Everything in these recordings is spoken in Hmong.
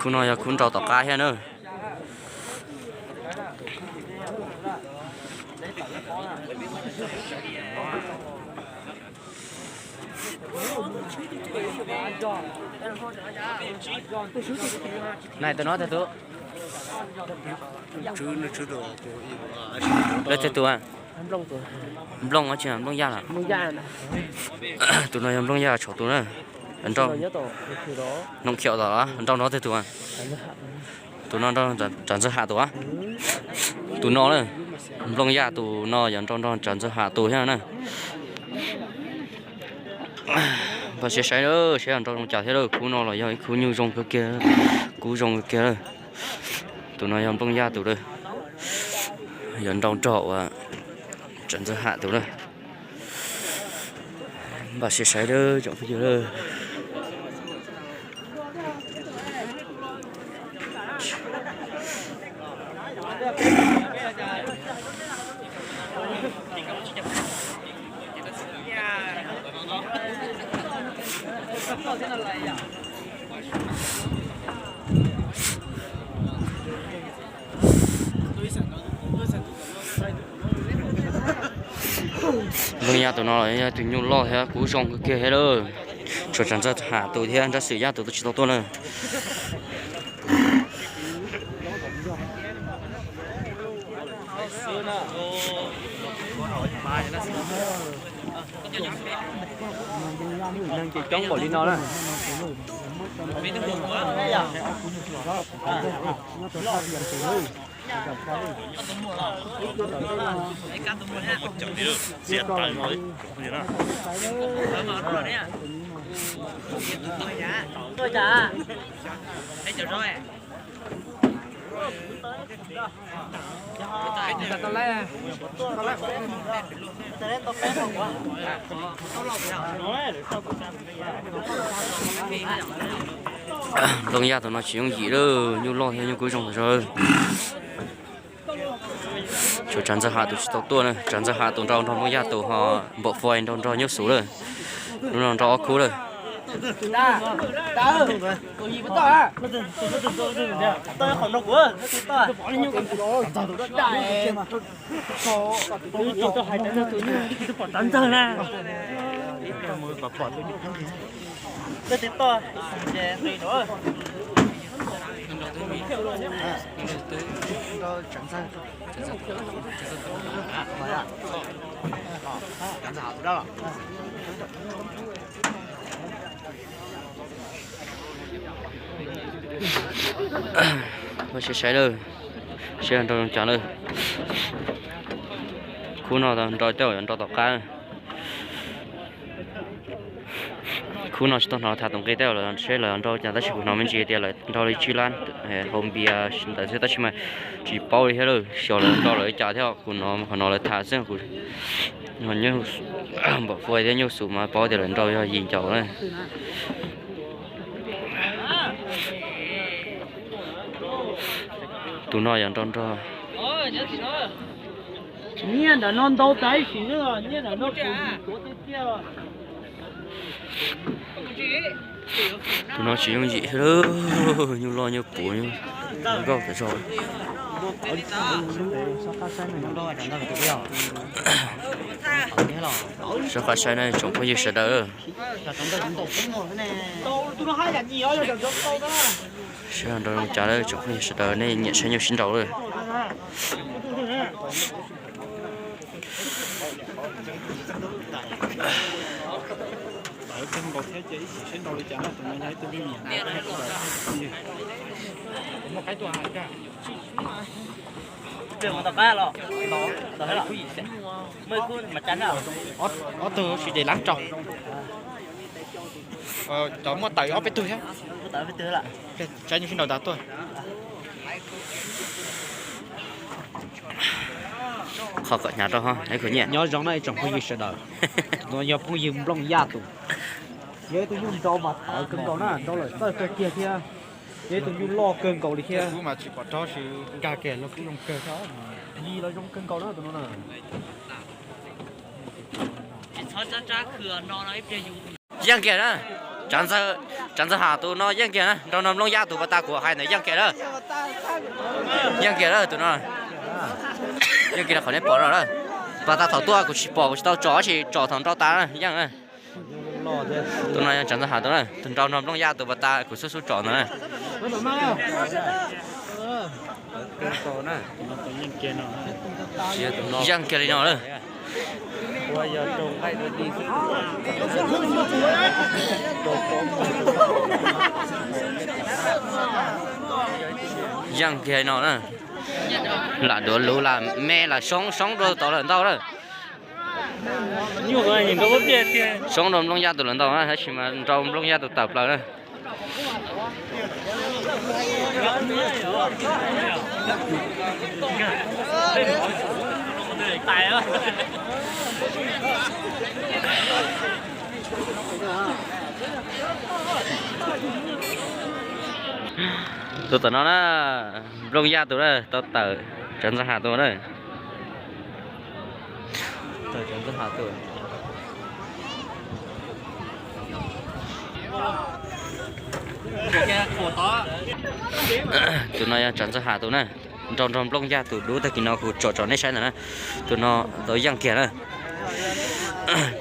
Khub no yog khub nrau tom qab thiab na. Nai tus no tag tus. Lawv tag tus. Nplooj, nplooj yaj lawm. Tus no yog nplooj yaj tshauv tus na. Noo khiaum tom nrau nrov tag tus. Tus no nrau Tsav Ntxawg Ham tus. Tus no na, nplooj yaj tus no yog nrau nrog Tsav Ntxawg Ham tus thiab na. Npaj siab saib, saib nrau zoo cas thiab lauj. Khub no los yog ib khub nyuj zoo kawg kiag, kub zoo kawg kiag lawm. Tus no yog nplooj yaj tus lawm, yog nrau nrog uas Tsav Ntxawg Ham tus lawm. Npaj siab saib lawm tsoom phooj ywg. Nplooj yaj tus no los yog tus nyuj loj thiab kub zoo kawg kiag thiab lawm. Tshuav Tsav Ntxawg Ham tus thiab Nrab Xwm Yaj tus tsis tau tuaj na. Neeg ces coob npaum li no na. Nplooj yaj tus no tsis yooj yim lawm, nyuj loj thiab nyuj kub zoo tas zog. Tshuav Tsav Ntxawg Ham tus tsis tau tuaj na, Tsav Ntxawg Ham tus nrau nrog Nplooj Yaj tus ho npaum fais nrau nrog Nyuj Xus lawm. Hnub no nrau ob khub lawm. Ua siab saib lawm, saib nrau zoo cas lawm. Khub no nrau tej zaum yuav nrau tom qab. Khub no tsis tau hnov tham tus nqi tej zaum seb lawv nrau cas tab sis kuv hnov me ntsis tias lawv nrau li tsib lab hauv npias ntawd xwb tab sis mas tsis paub li thiab lawm, xyov lawv nrau lawv li cas thiab kuv hnov qhov no lawv tham xwb. Npam fua thiab Nyuj Xus mas paub tias lawv nrau yog yim ncaus na. Tus no yog nrau nrog. Nyiaj ntawm no ntau tas ib sim neej, nyiaj ntawm no kuv tuav tiag tiag. Tus no tsis yooj yim, nyuj loj nyuj puv, nkauj tas zog. Soj qab saib na tsoom phooj ywg sawv daws. Saib nrau zoo cas lawm tsoom phooj ywg sawv daws, nej nyiam saib nyuj sib nrau lawm. Ob tug tsis de lab rau. Cov muaj tawm ob peb tug thiab. Saib nyuj sib nrau tas tuaj. Qhov kom hnyav rau ho, nyob zoo na ib tsoom phooj ywg sawv daws. No yog phooj ywg Nplooj Yaj tus. Yog ib tug nyuj nrau mas tawv kawg nkaus na, nrau lawm txawj kawg kiag thiab. Yog ib tug nyuj loj kawg nkaus li thiab. Nkag kiag los kuj zoo kawg thiab. Yi los zoo kawg nkaus na tus no na. Yeej kiag na, Tsav Ntxawg Ham tus no yeej kiag na, nraug no Nplooj Yaj tus pas tas kuv hais ntawd yeej kiag na. Yeej kiag na tus no, yeej kiag qhov nej pom no na. Pas tas thaum tuaj kuv tsis pom, kuv tsis tau tsom, tab sis tsom thaum nrau tas na yeej na. Tus no yog Tsav Ntxawg Ham tus na, tus nraug nraug Nplooj Yaj tus pas tas kuv xub xub tsom ntawd na. Yeej kiag li no lawm. Yeej kiag li no na. Lam duav luv lam me lam soob soob rau tod lawm ntau lawm. Soob rau Nplooj Yaj tus lawm ntau na, tab sis mas nrau Nplooj Yaj tus tawm plaws na. Tus tom no na, Nplooj Yaj tus na tau tawm Tsav Ntxawg Ham tus na. Tawm Tsav Ntxawg Ham tus. Tus no yog Tsav Ntxawg Ham tus na. Nrau nraug Nplooj Yaj tus dub tag kis no kuv tsom tsom nej saib ntawd na. Tus no tau yeej kiag na.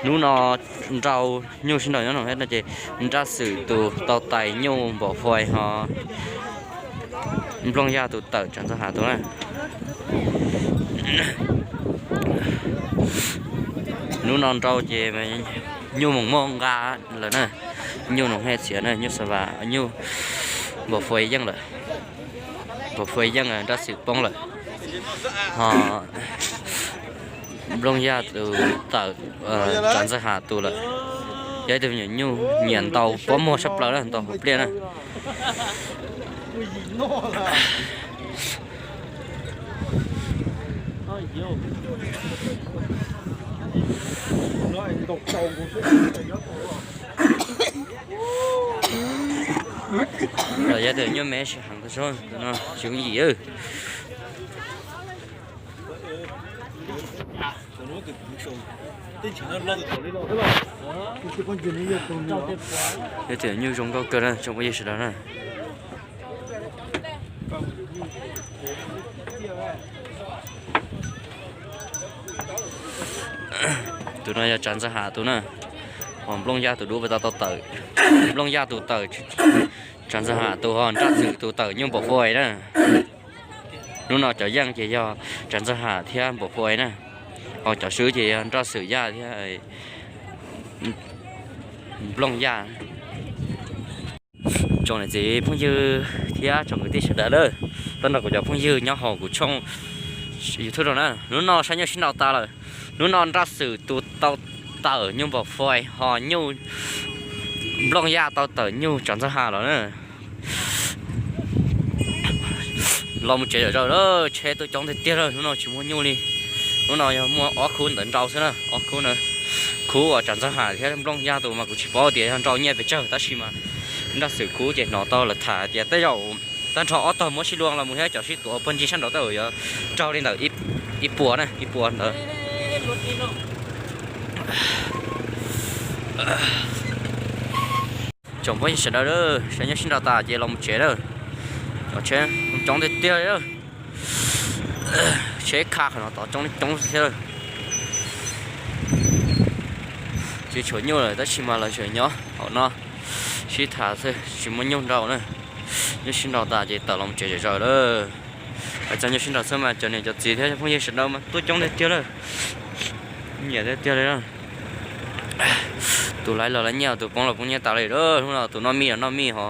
Hnub no nrau nyuj sib nraus nyob no ces Nraj Xwm tus tau tais nyuj npaum fais ho Nplooj Yaj tus tawm Tsav Ntxawg Ham tus na. Hnub no nrau ces nyuj moos muaj nqa lawm na. Nyuj noog hej txiav na, nyuj xa vas, nyuj npaum fais yeej lawm. Npaum fais yeej, Nraj Xwm poob lawm. Ho Nplooj Yaj tus tawm Tsav Ntxawg Ham tus lawm. Yog ib tug me nyuam nyuj nyiam ntaus pob muag sab plaws na, ntaus hauv pliaj na. Yog tus nyuj me sib heev tas zog, tus no tsis yooj yim. Yog tus nyuj zoo nkauj kawg na tsoom phooj ywg sawv daws na. Tus no yog Tsav Ntxawg Ham tus na. Ho Nplooj Yaj tus dub pas tas tau tawm. Nplooj Yaj tus tawm Tsav Ntxawg Ham tus, ho Nraj Xwm tus tawm nyuj npaum fais na. Hnub no cov yeej ces yog Tsav Ntxawg Ham thiab npaum fais na. Ho cov swb ces yog Nraj Xwm Yaj thiab Nplooj Yaj. Tsoom niam txiv phooj ywg thiab tsoom kwv tij sawv daws lawm, tau nrog kuv cov phooj ywg nyob hauv kuv tshooj YouTube rau na. Hnub no saib nyuj sib nraus tas lawm. Hnub no Nraj Xwm tus tau tawm nyuj npaum fais ho nyuj, Nplooj Yaj tau tawm nyuj Tsav Ntxawg Ham los na. Los mus tsev zam zaws lawm, tsheb tuaj coob tiag tiag lawm, hnub no tsis muaj nyuj li. Hnub no yog muaj ob khub ntawd nrau xwb na, ob khub na. Khub uas Tsav Ntxawg Ham thiab Nplooj Yaj tus mas kuv tsis paub tias yog nrau nyiaj pes tsawg, tab sis mas Nraj Xwm khub ces hnov tau lawv tham tias tej zaum tag nrho ob tog muab sib luag los mus thiab cov sib tuav puag ncig sab nraud tej zaum yuav raug li ntawm ib puas na, ib puas ntawd. Tsoom phooj ywg sawv daws, saib nyuj sib nraus tas ces los mus tsev lawm. Cov tsheb coob tiag tiag li. Tsheb kha qhov no tod coob li coob thiab. Tsis tshuav nyuj lawm tab sis mas lawv tseem nyob hauv no sib tham xwb, tsis muaj nyuj nrau na. Nyuj sib nraus tas ces tawm los mus tsev zam zaws lawm. Hais txog nyuj sib nraus xwb mas cov niam cov txiv thiab phooj ywg sawv daws mas tuaj coob tiag tiag lawm. Nyiam tiag tiag li. Tus laiv los laiv nyiaj, tus poob los poob nyiaj tas li lawm. Hnub no tus noj mij los noj mij ho,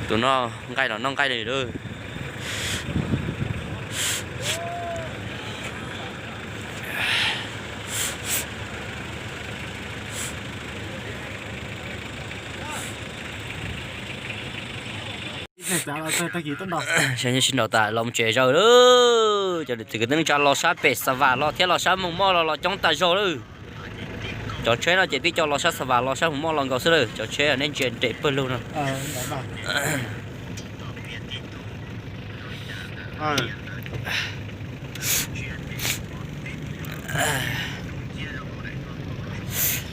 tus noj nqaij los noj nqaij li lawm. Saib nyuj sib nraus tas los mus tsev zam zaws lawm. Cov niam txiv kwv tij neej tsa los sab pem Xa Vam los thiab los sab Moos Moj los los coob tas zog lawm. Cov tsheb no ces tib co los sab Xa Vam los sab Moos Moj los nkaus xwb lawm, cov tsheb nej ntsia nres pawg lug no.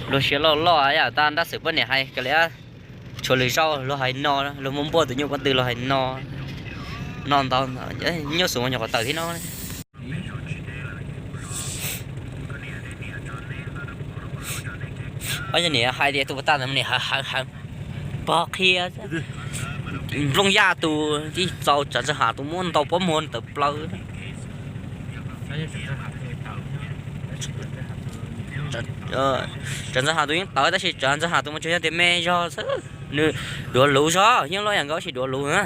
Luag siab loj loj yam tas ntab xwm poj niam hais kiag li, tshuav lwm zaus luag hais no, luag muab npuaj tus nyuj pob tw luag hais no, no ntau, nyuj xum nyuam qhuav tawm thiab no. Ob yog niam hais tias tus puas tag ntawd niam hawv hawv hawv pog qhia, nplooj yaj tus tsis txaus, Tsav Ntxawg Ham tus muab ntaus pob muag tawm plaws. Tsav Ntxawg Ham tus yeej tawv tab sis Tsav Ntxawg Ham tus mas tsuas yog tias me zog xwb, nws duav luv zog, yeej loj yam nkaus tab sis duav luv na.